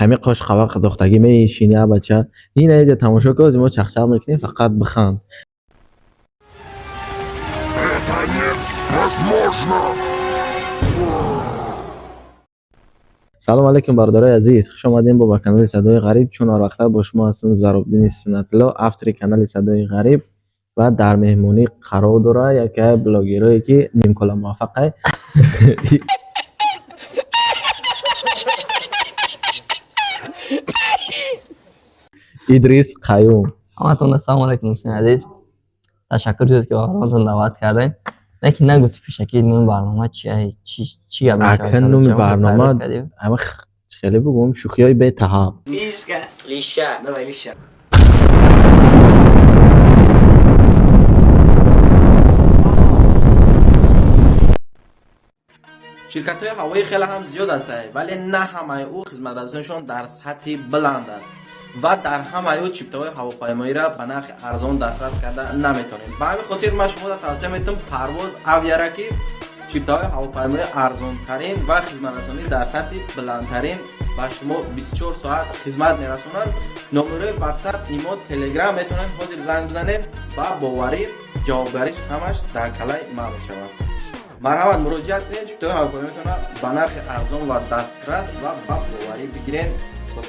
Ҳамин қош қабақ дохтагӣ мешини, а бача. Ина иҷа тамошо кун, мо чақчақ мекунем, фақат биханд. Это невозможно! Салом алейкум, бародарои азиз, хуш омадем бо ба канали Садои Ғариб. Чун ҳарвақта бо шумо ҳастам Заробдини Суннатулло, автори канали Садои Ғариб, ва дар меҳмонӣ қарор дора яке блогерое ки нимкола муваффақай, Идрис Қаюм. Ҳаматон ассалому алайкум, дӯстони азиз. Ташаккур зиёд, ки ба барноматон даъват кардем. Лекин нагуфти пешакӣ, номи барнома чия, чӣ гап мешавад? Ака, номи Короче, барнома файрод кардем. Ама хеле бугум, шӯхиҳои бетаҳаб. Лишка. Леща. Давай, леща. Ширкатҳои ҳавоӣ хеле ҳам зиёд ҳастанд, вале на ҳамаи ӯ хизматрасонишон дар сатҳи баланд аст ва дар ҳамаи ӯ чиптаҳои ҳавопаймоиро ба нархи арзон дастрас карда наметавонем. Ба ҳамин хотир ман шуморо тавсия метавам Парвоз Авиара, ки чиптаҳои ҳавопаймои арзонтарин ва хизматрасонӣ дар сатҳи баландтарин ба шумо 24 соат хизмат мерасонанд. Номерои WhatsApp, имо, Telegram, метавонед ҳозир занг бизанед ва боварӣ, ҷавобгариш ҳамаш дар калаи ман мешавад. Марҳамат, муроҷиат кунед, чиптаҳои ҳавопаймоитонро ба нархи арзон ва дастрас ва ба боварӣ бигиред. Бо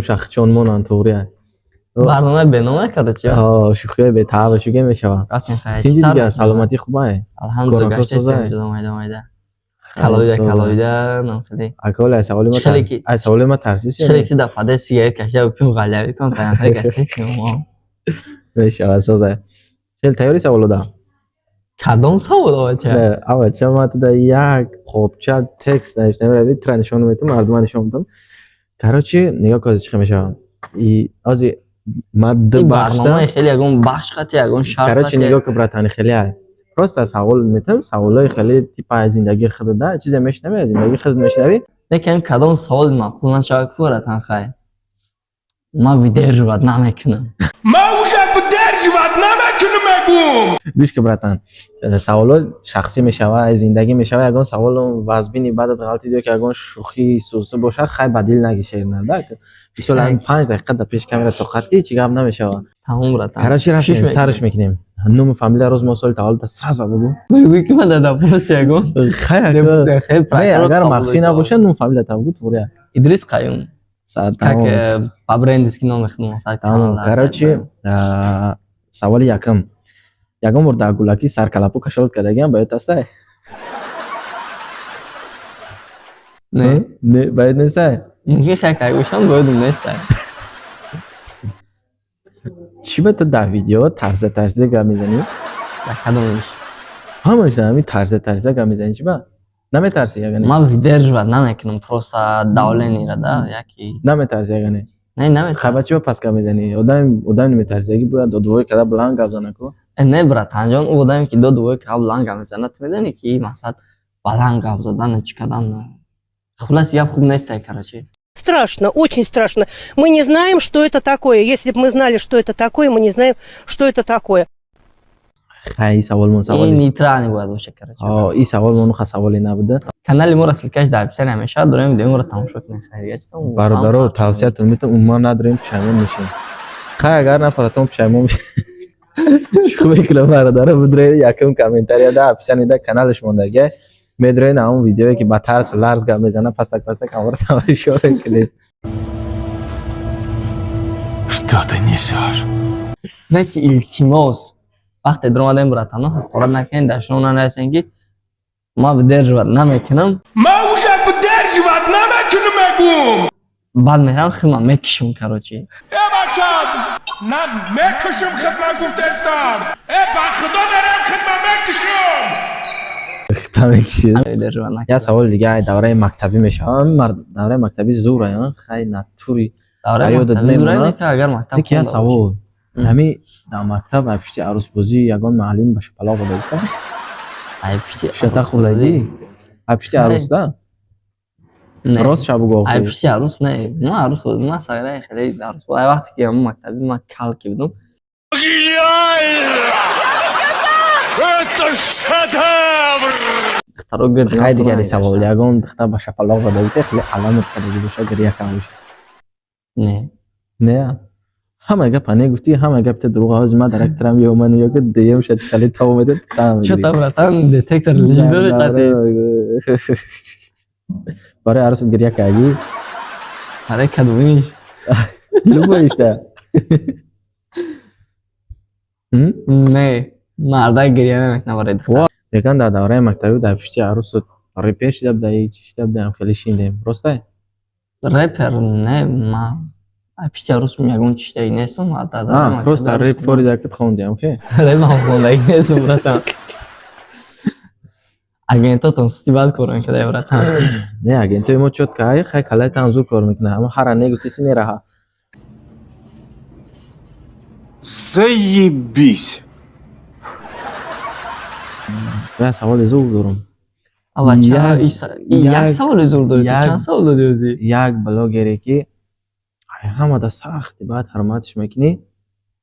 Шахчон монанд, туғрия. Барномаи бенома, короче. Шӯхиҳои бетаҳаб шуге мешаванд. Рафтем, хайр. Тинҷи чӣ сар дига, мекунем? Саломатӣ хубае? Алҳамдулилла, Корото гаштаистем, созае? ҷудо майда майда. Калоида, калоида, нам хеле. Аколи, аз саволи ма Хеле аз саволи ма тарсис ё Хеле не? ки дар фадаи сигарет кашида кум ғалявӣ кун, таянтаи гаштаистем мо. Мешавад, созае. Хеле тайёри саволода? Кадом савол, бача? Не, авача, ма туда як қобча текст навиштам, рави тра нишон метам, мардума нишон метам. Короче, нигоҳ кун, чӣ мешавад. И ози ма ду Ин бахшда барномаи хеле ягон бахш қати, ягон шарт Короче, қати. нигоҳ кун, братани, хеле ай. Просто савол метам, саволои хеле типа аз зиндагии худат, да, чизе мешнавӣ, аз зиндагии худат мешнавӣ. Лекин кадом савол маъқул нашавад, ку, братан, хай. Ман выдерживать намекунам. Ман уже выдерживать намекунам, мегум. Гӯш ки, братан, саволо шахсӣ мешава, аз зиндагӣ мешава. Ягон саволу вазбини баъдат ғалтид ё ки ягон шӯхии сусу боша, хай, ба дил нагишер, нада. Мисол, ҳамин 5 дақиқа дар пеши камера тоқат ки, чӣ гап намешава. Тамом, братан. Короче, рафтем, Шиш. Сараш мекунем. Ному, фамилия, рӯз, моҳ, соли таваллуда сразу бугу. Мегӯӣ ки ман дар допроси ягон Хай, ака. хеле Не, прокурор агар қабул махфӣ дошта набоша, ному, фамилия та бугу, туғрия. Идрис Қаюм. Саат Как тамом. По-брендиски номи худмон сад Тамом. канал ҳаст. Короче, саволи якум. Ягон бор дар гулакӣ саркалапу кашолат кардагиам ба ёд ҳастай? Не. Не, ба ёд нестай? Мумкин хай кай гӯшам, боёдум нестай. Чӣ ба ту дар видео тарза тарзида гап мезанӣ? Дар кадомиш? Ҳамаш дар ҳамин тарза тарзида гап мезанӣ, чӣ ба? Наметарсӣ ягане? Ман выдерживать намекунам просто давлениеро, да, яки. Наметарсӣ ягане? Не, Хай, ба наметарсам. чӣ ба пас гап мезанӣ? Одам наметарсидаги бояд додвои када баланд гап зана ку. Не, братанҷон, ӯ одаме ки додувои када баланд гап мезанад, ту медонӣ ки ин мақсад баланд гап задан чӣ кадан. Хулас, гап хуб нестай, короче. Страшно, очень страшно. Мы не знаем, что это такое. Если бы мы знали, что это такое, мы не знаем, что это такое. Хай, ин саволмон Ин саволи. нейтральный бояд боша, короче. О, ин саволмон ха саволе набуда. Канали моро ссылкаш дар описание мешавад, дорем видеои моро тамошо кунед. Хай, дига чӣ? Бародаро, тавсиятон метавон, умуман надорем, пушаймон мешем. Хай, агар нафаратон пушаймон шӯхӣ мекунам, бародаро, бидроед, якум комментария да описание да каналаш мондагия, медроед, ҳамон видеое ки ба тарс ларз гап мезана, пастак пастак ҳамаро тамошо мекунед. Что ты несешь? Не ки, илтимос, вақте даромадем, братано, ҳақорат накунед, дашном нанависем, ки ман выдерживать намекунам. Ман уже выдерживать намекунам, мегум. Баъд мерам, хидмат мекишам, короче. Э, бача, на мекушам хидмат, гуфтестам. Э, ба худо, мерам, хидмат мекушам. Та мекишед. Выдерживать накунам. Як саволи дига, ай давраи мактабӣ мешавад. Давраи мактабӣ зур, ай хай, натури. Давраи А ёдат мактабӣ зурай. мемонад? Не ки, агар мактаб Яке як хонда савол. М. Ҳами дар мактаб ай пушти арӯсбозӣ ягон муаллим ба шапалоқ дода? Ай пушти Шата хӯрдагӣ? Ай пушти Не. арӯс да? Не. Рост ша бугу. Ай пушти арӯс не, ман арӯс будам, ман саграи хеле арӯс буд. Ай вақте ки ҳамон мактабӣ ман калки будам. Это шедевр! Духтаро гирди Хай, ман дигари фурӯ савол. нагашта. Ягон духтар ба шапалоқ зада бите, хеле аламат кардаги боша, гиря карда боша? Не. Не, ҳама гапа не гуфтӣ, ҳама гап те дурӯғ. Ҳози ман дар як тарам ё ман ё ки дуюм шад, хеле тав медад. Чё там, братан, детектор лжи дорӣ қати? Барои арӯсат гиря кардӣ? Аре, кадомиш? Любой ишта. Не, мардак гиря намекунад барои духтар. Мегӯянд, дар давраи мактабӣ дар пушти арӯсат репер шида будаи, чӣ шида будаам, хеле шиндем, ростай? Репер не, ма пишти арӯсум ягон чиштаги нестам. А, просто реп форида ки хондиам ке. Репам хондаги нестам, братан. Агентотон сусти бад кор мекарда, братан. Не, агентои мо чётко ай, хай, калайтан зуд кор мекунад, аммо ҳара не гуфтиси, нераҳа. Заебись! Я саволи зуд дорум. Ава ча? Як саволи зур дорӣ ту? Чанд савол додӣ ӯзи? Як блогере ки ай ҳамада сахти баъд ҳурматш мекунӣ,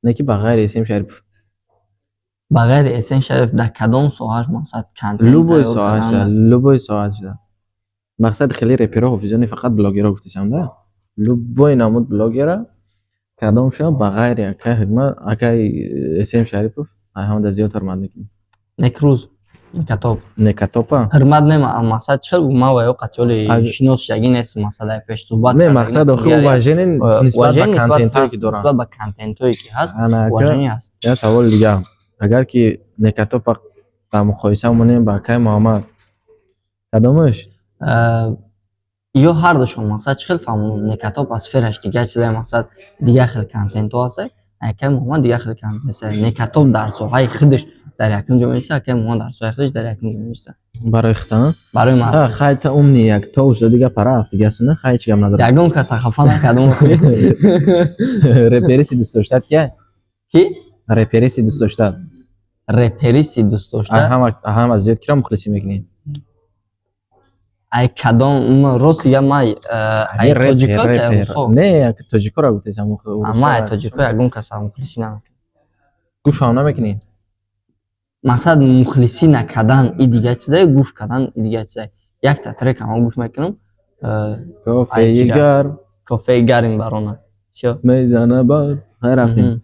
не ки ба ғайри Эсем Шарипов. Ба ғайри Эсен Шариф дар кадом соҳааш, мақсад, контент Любой тайёр соҳашда. кардан? Любой соҳашда. Мақсад, хеле реперо, ҳофизони, фақат блогеро гуфтисам да, любой намуд блогера кадомша ба ғайри акай Ҳикмат, акай Эсем Шарипов ай ҳамада зиёд ҳурмат мекунӣ? Некрӯз, Некатоп. Некатопа? Ҳурмат не, мақсад, чӣ хел ман ва ё қатъиёли шиносшагӣ нестам, мақсад, ай пеш суҳбат Не, кардагӣ мақсад, нестам. охи, уважение нисбат ба Уважение нисбат контентое ҳаст, ки доранд. Нисбат ба контентое ки ҳаст, Ана, ака, уважение ҳаст. як саволи дига: агар ки Некатопа дар муқоиса монем ба акай Муҳаммад, кадомаш? Ё ҳардушон, мақсад, чӣ хел фаҳмонам, Некатоп аз сфераш дигар чизае, мақсад, дигар хел контентҳо ҳаста, акай Муҳаммад дигар хел контент ҳаста. Некатоп дар соҳаи худаш дар якум ҷо меиста, акай Муҳаммад дар соҳаи худаш дар якум ҷо меиста. Барои хитан? Барои ман. Хай, та умный як то устод дига пара дига сина, хай, ҳеч гап надорам. Ягон каса хафа накардам. Репериси дӯст доштат кия? Ки? Репериси дӯст доштат. Репериси дӯст дошта? Ҳама зиёд киро мухлисӣ мекунӣ? Ай кадом? Рости гап, ман ай тоҷико ки ай русо? Не, тоҷикоро гуфтесам. Ман ай тоҷико ягон каса мухлисӣ намекунам. Гӯш ҳам намекунӣ? Мақсад, мухлисӣ накардан и дигар чизае, гӯш кардан и дигар чизае. Якта трек ама гӯш мекунам. Кофеи Ай, чиҷа? гарм. Кофеи гарм барона, всё. Мезана бар, хай, рафтем.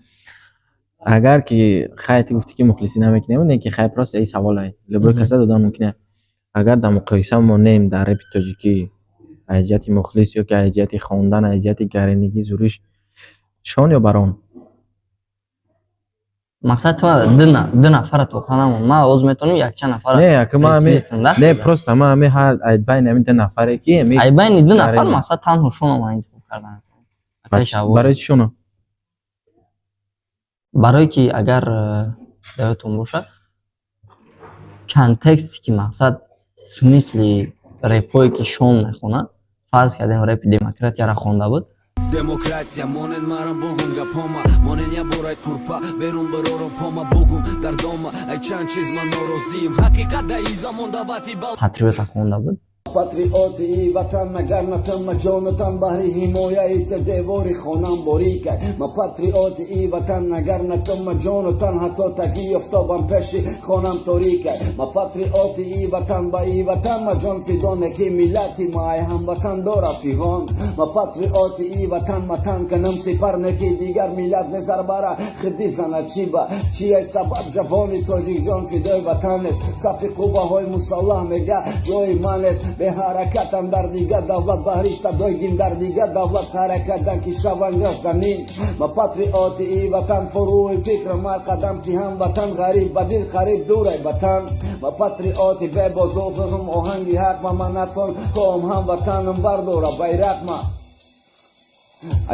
Агар ки, хай, ту гуфтӣ ки мухлисӣ намекунем, не ки, хай, просто эй саволай любой каса додан мумкин. Агар дар муқоиса монем дар репи тоҷикӣ, аз ҷиҳати мухлис ё ки аз ҷиҳати хондан, аз ҷиҳати гаринигӣ, зуриш, Шон ё Барон? Мақсад, ту ду нафара тоха намон, ман оз метавонам якчанд нафара Не, ака, ман ҳами пресс-листам да. Не, просто ман ҳами ҳар ай байни ҳами ду нафаре ки ҳами Ай байни ду нафар, Гарини. мақсад, танҳо Шоно ман интихоб кардам. Акай Шаҳбоз. Барои чӣ Шоно? Барое ки агар даётон бошад, контексте ки, мақсад, смысли репое ки Шон мехонад, фарз кардем, репи демократияро хонда буд. Демократия монен марам бугум гапома монен я борай курпа берун бирором пома бугум дар дома ай чанд чиз ман норозиим ҳақиқат дар и замон давати бал. Патриота хонда буд. Патриоти ватан агар натама ҷонатан баҳри ҳимояи та девори хонам борикай ма патриоти и ватан агар натама ҷонатан ҳатто таги офтобам пеши хонам торикай ма патриоти и ватан ба и ватан ма ҷон фидоне ки миллати ма ай ҳамватан дора фиғон ма патриоти и ватан ма тан канам сипар не ки дигар миллат незарбара хиди зана чи ба чи ай сабаб ҷавони тоҷик ҷон фидои ватан нест сафи қувваҳои мусаллаҳ мега ҷои ман нест беҳаракатам дар дигар давлат баҳри садои гим дар дигар давлат ҳаракатдан ки шаванд гражданин ма патриоти и ватан фурӯи фикрам ҳар қадам ки ҳамватан ғариб ба дил қариб дурай ватан ма патриоти бебозуғзум оҳанги ҳақ ма манатон коом ҳамватанам бардора байрақ ма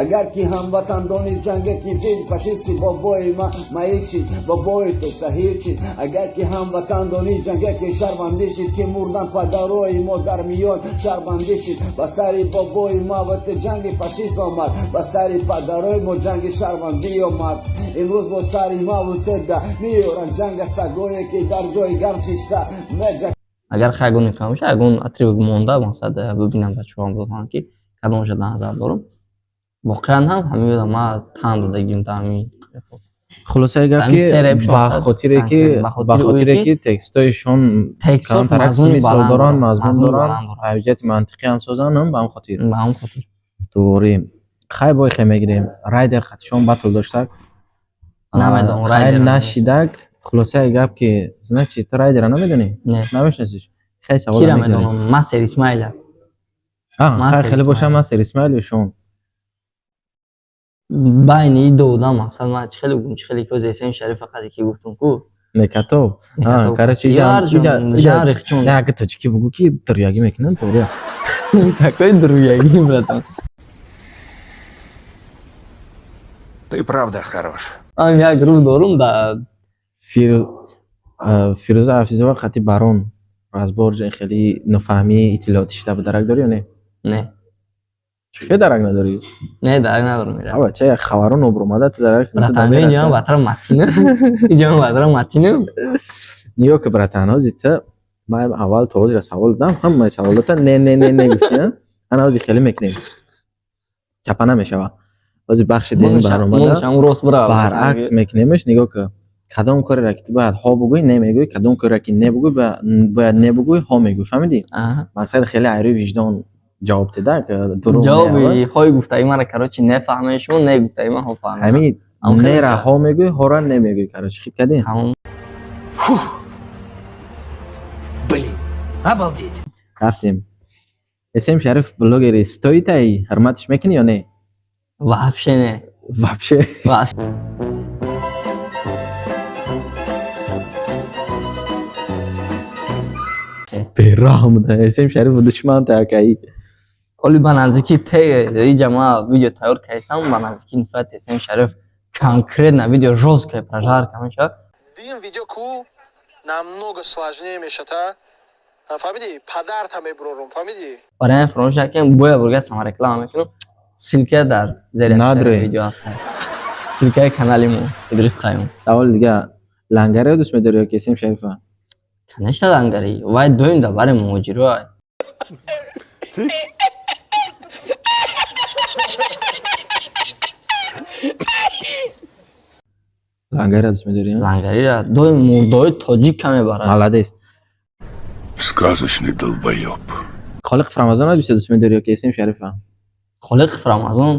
агар ки ҳамватан дони ҷанге ки зидди фашисти бобои ма маит шид, бобои ту шаҳид шид, агар ки ҳамватан дони ҷанге ки шармандӣ шид, ки мурдан падарои мо дар миён шармандӣ шид, ба сари бобои ма ва ту ҷанги фашист омад, ба сари падарои мо ҷанги шармандӣ омад, имрӯз бо сари маву ту да меёранд ҷанга сагое ки дар ҷои гарм шишта меҷа. Агар хай ягон ифҳам боша, ягон отрывок монда, мақсад, бибинам, бачаҳоам бифаҳмам ки кадомаша дар назар дорам. Воқеан ҳам ҳамин ма тан додагим дар ҳамин. Хулосаи гап, Ҳамин ки се рэпшон ба мақсад хотире ки конкрет, ба ба хотири ӯе хотире ки ки текстҳоишон текстҳош камтарак мазмуни смысл баланд доранд, доранд, мазмун мазмуни доранд, баланд доранд. ҳуҷҷати мантиқӣ ҳам созанд, ба ҳам хотир. Ба ҳам хотир. Туғри. Хай, бой хе мегирем. Райдер хатишон батл доштак. Намедонам, Хай Райдерро. нашидак. Хулосаи гап ки, значит, ту Райдера намедонӣ? Не. Намешиносиш? Хай, савол Кира мегузарем. медонам? Мастер Исмаила. Хай, Мастер хеле бошам Исмаил. Мастер Исмаил шон. Байни ин ду одам мақсад ман чӣ хеле гум, чӣ хеле ки ҳозир Шариф фақат ки гуфтум ку. Некато. Короче, Жанри чун. Не, агар тоҷикӣ бугӯ ки дурягӣ мекунанд, туғри. Какой друягӣ, братан? Ты правда хорош. Ман як рӯз дорум да. Фирӯза Ҳафизова хати Барон разбор хеле нофаҳмии иттилоотӣ шуда буд, дарак дорӣ ё не? Не. Чӣ дарак надорӣ? Не, дарак надорум ира. Ава ча як хабарон обромада, ту дарак Братан, инҷа ман батра матина. Инҷа ман батра матина. Нигоҳ ки, братан, ҳози ту ман аввал то ҳозира савол додам, ҳамаи саволота не, не, не, не гуфтӣ, ана ҳози хеле мекунем, чапа намешава. Ҳози бахши дини баромада Монушам рост бира. Баръакс мекунемш. Нигоҳ ки, кадом кореро ки ту бояд ҳо бугӯй, не мегӯй, кадом кореро ки не бугӯй, бояд не бугӯй, ҳо мегӯй, фаҳмидӣ? Мақсад хеле айрӯи виҷдон ҷавоб дида, дурӯғ. Ҷавоби ҳои гуфтаи мара, короче, не фаҳмед шумо, не гуфтаи ман ҳо фаҳмед. Ҳамин. Ам хеле Нера шад. Ҳо мегӯй, ҳора не мегӯй, короче, хит кардӣ? Тамом. Блин, обалдеть. Рафтем. Эсем Шариф блогери стоитай, ҳурматиш мекунӣ ё не? Вообще не. Вообще? Вообще. Бераҳм да Эсем Шариф душман такаи. Оли ба наздики те иҷа ма видео тайёр кардам, ба наздики нисбати Эсем Шариф конкретно видео, жёсткая прожарка мешавад. Дим видео ку намного сложнее мешата, фаҳмидӣ? Падарта мебурорум, фаҳмидӣ? Барои ҳамин фаромӯш накунем, боя бурга самореклама мекунам, ссылка дар зери Надре. видео ҳаст, ссылкаи канали мо, Идрис Қаюм. Саволи дига: Лангариро дӯст медорӣ ё ки Эсем Шарифа? Конечно, Лангари. Вай доим дар бари муҳоҷиро. Лангариро дӯст медорӣ, а? Лангарира доим мурдои тоҷик мебарад. Молодец. Сказочный долбоеб. Холиқ Рамазонро бисёр дӯст медорӣ ё ки Эсем Шарифа? Холиқ Рамазон.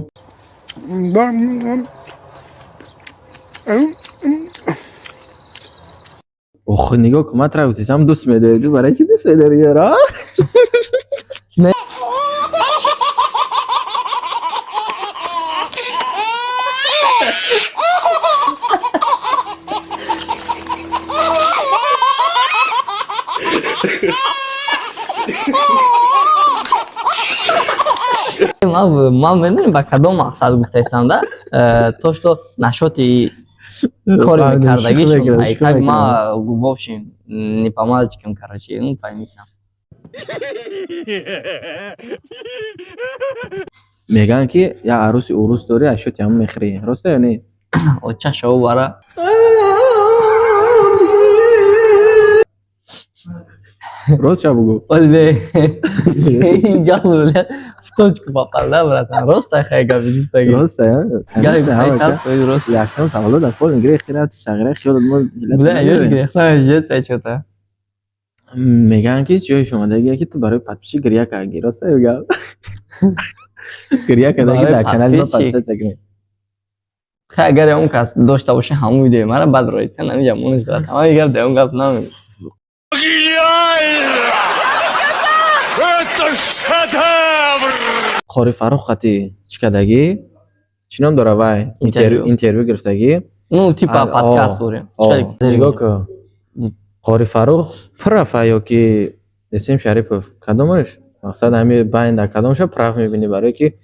Ох, нигоҳ кун, ман тра гуфтисам, дӯст медорӣ, ту барои чӣ дӯст медорӣ ёро? Не. Ман медонем ба кадом мақсад гуфтаистам да. То что нашоти кори мекардагишон, ай так ма, в общем, не по мальчикам, короче, ну пойми сам. Мегӯянд ки як арӯси урус дорӣ, ашёти ҳам мехӯрӣ, роста ё не? Оча шоу бара. Рост ша бугӯ. Оле, гап в точку попал, да, братан? Роста хай гап гуфтаги. Роста, Гап гуфтаги 100% рост. Якам саволо дар пол гирехти, рафти сағира, хиёлат мо. Бля, ёш гирехта, ждётся что-то. Мегӯянд ки ҷои шумодагие ки ту барои подписчик гиря кардӣ, роста ё гап? Гиря кардаги Барои дар канали ма подписчик? подписаться кунед. Хай, агар он кас дошта боша ҳамун видеои мара, баъд роитан ҳамиҷа мониш, брат. Ҳамаи гап дар он гап намегӯ. Гениально! Это шедевр! Қори Фаррух қати чӣ кардагӣ, чӣ ном дора вай? Интервю. Интервю гирифтагӣ. Ну, типа подкаст дорем. Нигоҳ кун, Қори Фаррух прав ё ки Эсем Шарипов, кадомаш? Мақсад, ҳами байн дар кадомаша прав мебинӣ, барое ки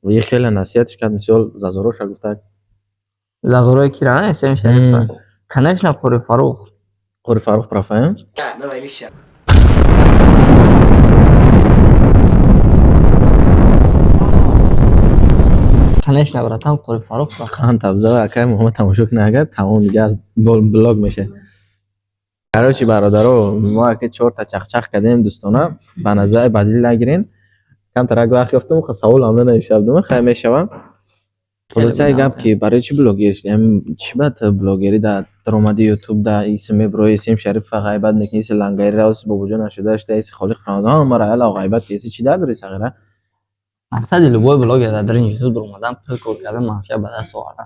е хеле насиҳатш кард, мисол, зазороша гуфтак. Зазорои кира, Эсем Шарифа? Конечно, Қори Фаррух. Қори Фаррух прав а? Давай, леща. Конечно, братан, Қори Фаррух прав. Хан табза акай Муҳаммад тамошо кунад, агар тамом, дига аз блог меша. Короче, бародаро, мо ака чорта чахчах кардем дӯстона, ба назар ба дил нагирен. Камтарак вақт ёфтум, савол ҳам нанавишта будум, хай мешавам. Хулосаи гап, ки барои чӣ блогер шудӣ? Чӣ ба ту блогерӣ да даромади Ютуб да иси меброи, исим Шарифа ғайбат мекунӣ, иси Лангари равси Бобоҷон нашуда шуда, иси Холиқ Рамазон ҳамаро ала ғайбат кеси, чӣ дар дори, сағира? Мақсади любой блогер дар дарини Ютуб омадан, пул кор кардан, манфиат ба даст овардан.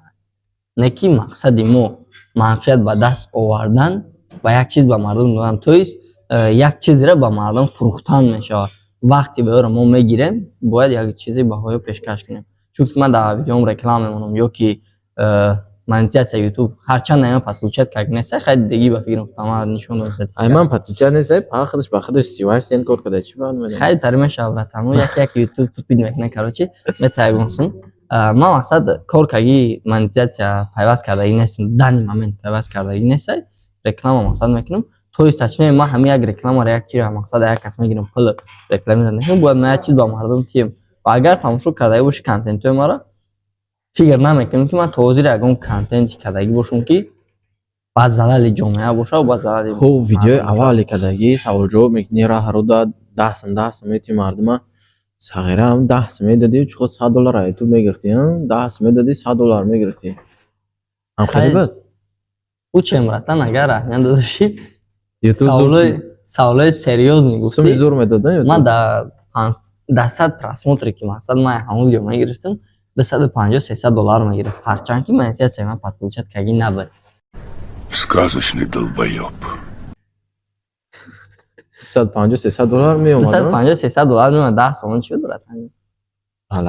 Не ки мақсади мо манфиат ба даст овардан ва як чиз ба мардум додан, то есть як чизеро ба мардум фурӯхтан мешавад. Вақте ба ӯро мо мегирем, бояд як чизе баҳоё пешкаш кунем, чунки ман дар видеом реклама мемонам ё ки монетизатсия Ютуб ҳарчанд наём подключать как нест, хай диги ба фикрам ман нишон додам статистика. Ай, ман подключать нест, па худаш ба худаш 38 сент кор када, чӣ баъд медонам. Хай, тари мешава, братан, як як Ютуб тупить мекунад, короче, метайгонсум. Ман мақсад кор каги монетизатсия пайваст кардагӣ нестам, данный момент пайваст кардагӣ нестай, реклама мақсад мекунам. То есть, точнее, ман ҳамин як рекламаро, як чиро мақсад як кас мегирам, пул рекламира мекунам, бояд ман як чиз ба мардум тием. Ва агар тамошо кардагӣ боши контентҳои маро, фикр намекунам, ки ман то ҳозир ягон контенти кардагӣ бошам, ки ба залали ҷомеа боша ва ба залали Хуб, видеои мардум боша. Аввале кардагӣ, саволҷавоб мекунӣ, раҳро да 10 сум, 10 сум мети мардума, сағира, ҳам 10 сум медодӣ, чӣ қад 100 доллар аз Ютуб мегирифтӣ, 10 сум медодӣ, 100 доллар мегирифтӣ, ҳам хеле Хай. буд. Ӯ чем, братан, агар аҳамият додашӣ, Ютуб саволои серьёзный суми гуфтӣ. Зур медод. Ман дар 100 просмотре, ки мақсад ман ҳамон видео мегирифтам, 250, 300 доллар мегирифт, ҳарчанд ки монетизатсияи ман подключать кагӣ набуд. Сказочный долбоеб. 250, 300 доллар меомад. 250, 300 доллар меомад, 10 сомон чӣ буд, братан?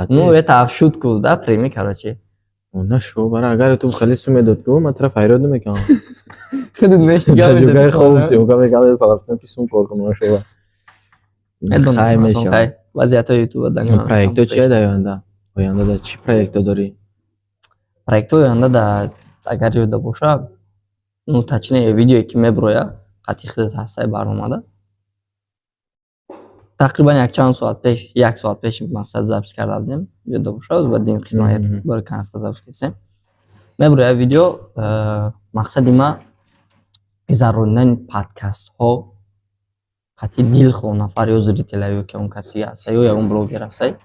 Ну, это в шутку, да, прими, короче. На шо, бара, агар Ютуб хеле сум медод ку, ман тара файрод намекунам. Худат мештига. Ҷугаи хоб съёмка мекардем, фалафтан ки сум кор кунам, шова. Хай, мешавад. Вазъиятҳои ютуба. Проектҳо чия дар оянда? Оянда дар чӣ проектҳо дорӣ? Проектҳои оянда да, агар ёдда боша, ну, точнее, видеое ки меброя, қатъи худат ҳастай баромада, тақрибан якчанд соат пеш, як соат пеш мақсад запись карда будем, ёдда боша, ба дим қисмат бори каналта запись кардем, меброя видео. Мақсади ма гузаронидани подкастҳо қатъи дилхоҳ нафар, ё зрителя, ё ки он каси ҳаста, ё ягон блогер ҳастай,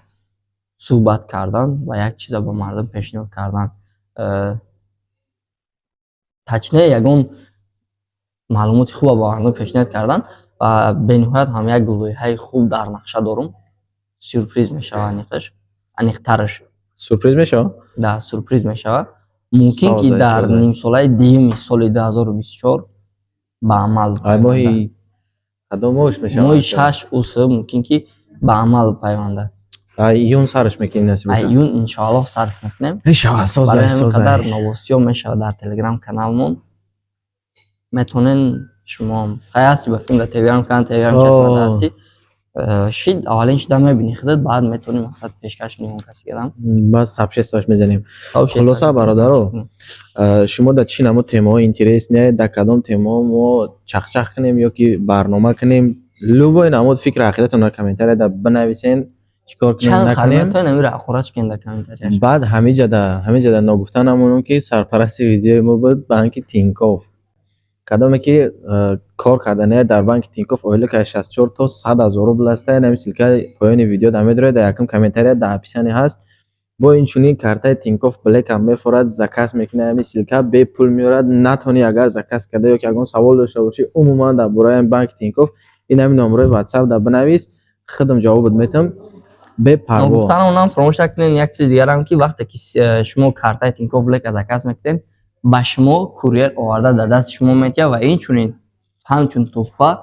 суҳбат кардан ва як чиза ба мардум пешниҳод кардан. Точнее, ягон маълумоти хуба ба мардум пешниҳод кардан. Ва бениҳоят ҳам як лоиҳаи хуб дар нақша дорум, сюрприз мешава аниқаш, аниқтараш. Сюрприз мешавад? Да, сюрприз мешавад. Мумкин ки дар нимсолаи дуюми соли 2024 ба амал. Ай, моҳи кадом моҳш мешавад? Моҳи шаш ус мумкин ки ба амал пайванда. Июн сарш мекунем, насиб боша. Июн, иншоаллоҳ, сарф мекунем. Мешавад, созай. Барои ҳамин қадар новостиҳо мешавад дар телеграм каналмон, метавонен шумо, хай, ҳасти ба филм дар телеграм канал, телеграм чат ҳасти, шид, аввалин шида мебини худат, баъд метавонӣ мақсад пешкаш кунӣ он каси кадам. Баъд сообществош мезанем. Хулоса, бародаро, шумо дар чӣ намуд темаҳо интерес не, дар кадом темаҳо мо чахчах кунем ё ки барнома кунем, любой намуд фикр ақидатон дар комментарияда бинависен, чӣ кор кунем, накунем. Баъд ҳамиҷада ногуфта намонам, ки сарпарасти видеои мо буд банки Тинькофф. Кадоме ки кор кардане дар банки Тинькофф, ойлика 64 то 100 000 рубл аста, ҳамин ссылкаи поёни видео дар медоред, дар якум комментария, дар описание ҳаст. Бо инчунин картаи Тинькофф Блэк ҳам мефорад, заказ мекунӣ, ҳамин ссылка бепул меорад. Натонӣ агар заказ карда ё ки ягон савол дошта бошӣ умуман дар бораи банки Тинькофф, ин ҳамин номерои WhatsApp дар бинавис, худам ҷавобат метам бепарво. Гуфтан онам фаромӯш накунед, як чизи дигарам, ки вақте ки шумо картаи Тинькофф Блэка заказ мекунед, ба шумо курьер оварда дар дасти шумо метиҳад ва инчунин ҳамчун туҳфа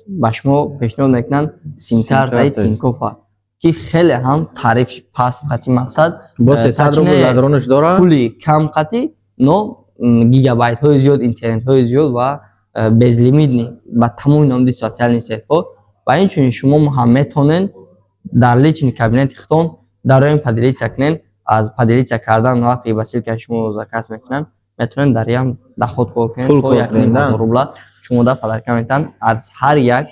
ба шумо пешниҳод мекунанд симкартаи Тинькоффа, ки хеле ҳам тариф паст қати мақсад. Бо 300 рубл ладронаш дора. Пули кам қати, но гигабайтҳои зиёд, интернетҳои зиёд ва безлимитный ба тамоми намуди социальный сетьҳо. Ва инчунин шумо ҳам метавонед дар личный кабинети худтон дароем, поделиться кунед. Аз поделиться кардан, вақте ки ба ссылкаи шумо заказ мекунанд, метавонед дар ям доход кор кунед, то 1500 рубла шумо да подарка метаҳанд аз ҳар як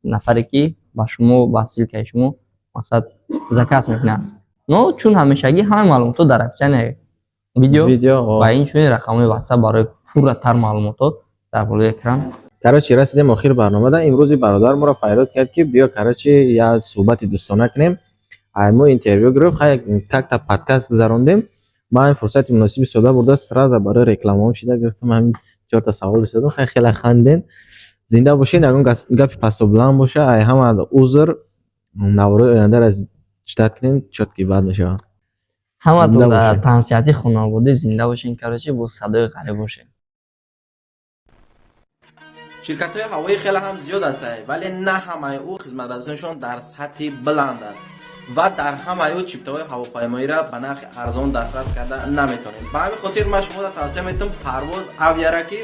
нафаре, ки ба шумо ба ссылкаи шумо мақсад заказ мекунанд. Но чун ҳамешагӣ, ҳамаи маълумотҳо дар описание видео ва инчунин рақамҳои WhatsApp барои пурратар маълумотҳо дар болои экран. Короче, расидем охири барномада. Имрӯзи бародар моро файрод кард, ки биё, короче, як суҳбати дӯстона кунем. Ай мо интервю гирифт, хай, как-то подкаст гузарондем. Ман ин фурсати муносиби истифода бурда, сразу барои рекламаҳом шида гирифтам, ҳамин чорта савол истодам. Хеле хеле ханден. Зинда бошед, ягон гапи пастобуланд боша, ай ҳама узр, наврои ояндаро ждать кунем, чёткий бад мешавад. Ҳаматон Зинда дар бошед. Тансиҳати хонаводӣ зинда бошен, короче, бо садои ғариб бошен. Ширкатҳои ҳавоӣ хеле ҳам зиёд ҳастанд, вале на ҳамаи ӯ хизматрасонишон дар сатҳи баланд аст ва дар ҳамаи ӯ чиптаҳои ҳавопаймоиро ба нархи арзон дастрас карда наметавонем. Ба ҳамин хотир ман шуморо тавсия медиҳам Парвоз Авиара, ки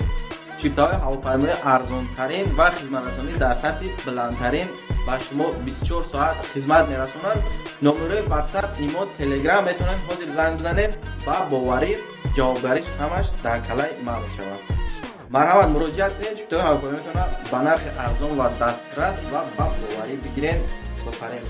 чиптаҳои ҳавопаймои арзонтарин ва хизматрасонӣ дар сатҳи баландтарин ба шумо 24 соат хизмат мерасонанд. Номерои WhatsApp, Имо, Telegram, метавонед ҳозир занг бизанед ва боварӣ, ҷавобгариш ҳамаш дар калаи ман мешавад. Марҳамат, муроҷиат кунед, чиптаҳои ҳавопаймоитонро ба нархи арзон ва дастрас ва ба боварӣ бигиред. Ба фарем.